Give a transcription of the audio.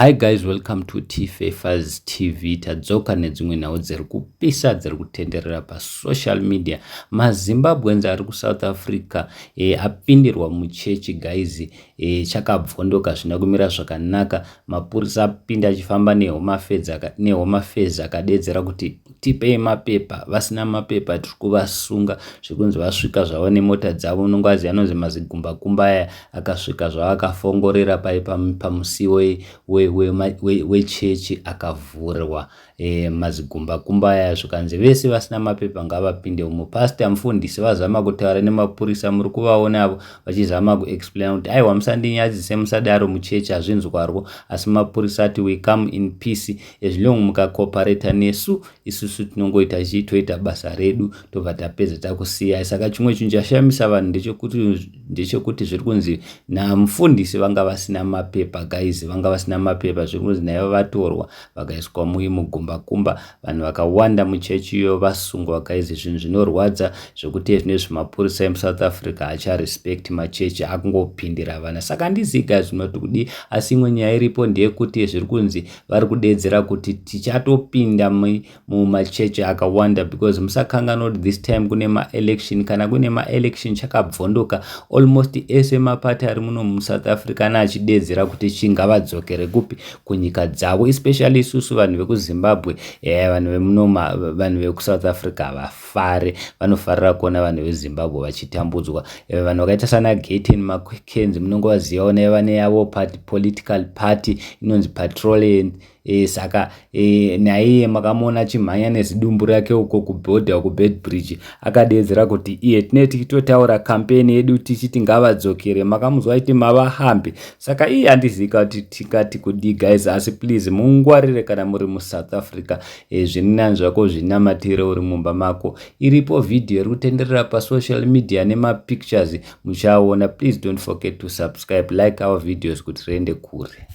Hi guys, welcome to Tfafers TV. Tadzoka nedzimwe nhau dziri kupisa dziri kutenderera pasocial media. MaZimbabweans ari kuSouth Africa apindirwa muchechi guys, chakabvondoka, zvina kumira zvakanaka. Mapurisa apinda achifamba nehome affairs, akadedzera kuti tipei mapepa, vasina mapepa tiri kuvasunga. Zvekunzi vasvika zvavo nemota dzavo, unongazi anonzi mazigumbakumba aya, akasvika zvavo akafongorera pai pamusiwo wechechi, akavhurwa mazigumbakumba aya, zvikanzi vese vasina mapepa ngavapinde umo. Pastor, mufundisi vazama kutaura nemapurisa, muri kuvaonavo vachizama kuexplaina kuti aiwa, musandinyadzise, musadaro, muchechi hazvinzwarwo. Asi mapurisa ati, "We come in peace, as long mukacooperata nesu, isusu tinongoita chii, toita basa redu, tobva tapedza takusiyai." Saka chimwe chinhu chashamisa vanhu ndechekuti zviri kunzi namufundisi vanga vasina mapepa guys, vanga vasina mapepa. Zviri kunzi naivo vatorwa vakaiswa mugumbakumba. Vanhu vakawanda muchechi iyo vasungwa guys. Zvinhu zvinorwadza zvekuti zvinezvi mapurisa emuSouth Africa acharespect machechi, akungopindira vana. Saka handizivi guys zvinoti kudii, asi imwe nyaya iripo ndeyekuti zviri kunzi vari kudedzera kuti tichatopinda mumachechi akawanda, because musakanganwa kuti this time kune maelection. Kana kune maelection chakabvondoka. Almost ese mapati ari muno muSouth Africa ana achidedzera kuti chingavadzokere kupi, kunyika dzavo, especially isusu vanhu vekuZimbabwe. Vanhu vemuno, vanhu vekuSouth Africa havafare, vanofarira kuona vanhu veZimbabwe vachitambudzwa. Vanhu vakaita sana Gayton McKenzie, munongovazivawo, naiva neyavo party, political party inonzi Patriotic. Saka naiye makamuona achimhanya nezidumbu rake uko kubhodha kuBeitbridge, akadedzera kuti iye tine tichitotaura kampeni yedu tichiti ngavadzokere. Makamuzwa aiti mavahambe. Saka iye handizika kuti tikati kudii guys, asi please mungwarire kana muri muSouth Africa. Zviri nani zvako zvinamatire uri mumba mako. Iripo vhidhiyo iri kutenderera pasocial media nemapictures muchaona. Please don't forget to subscribe, like our videos kuti riende kure.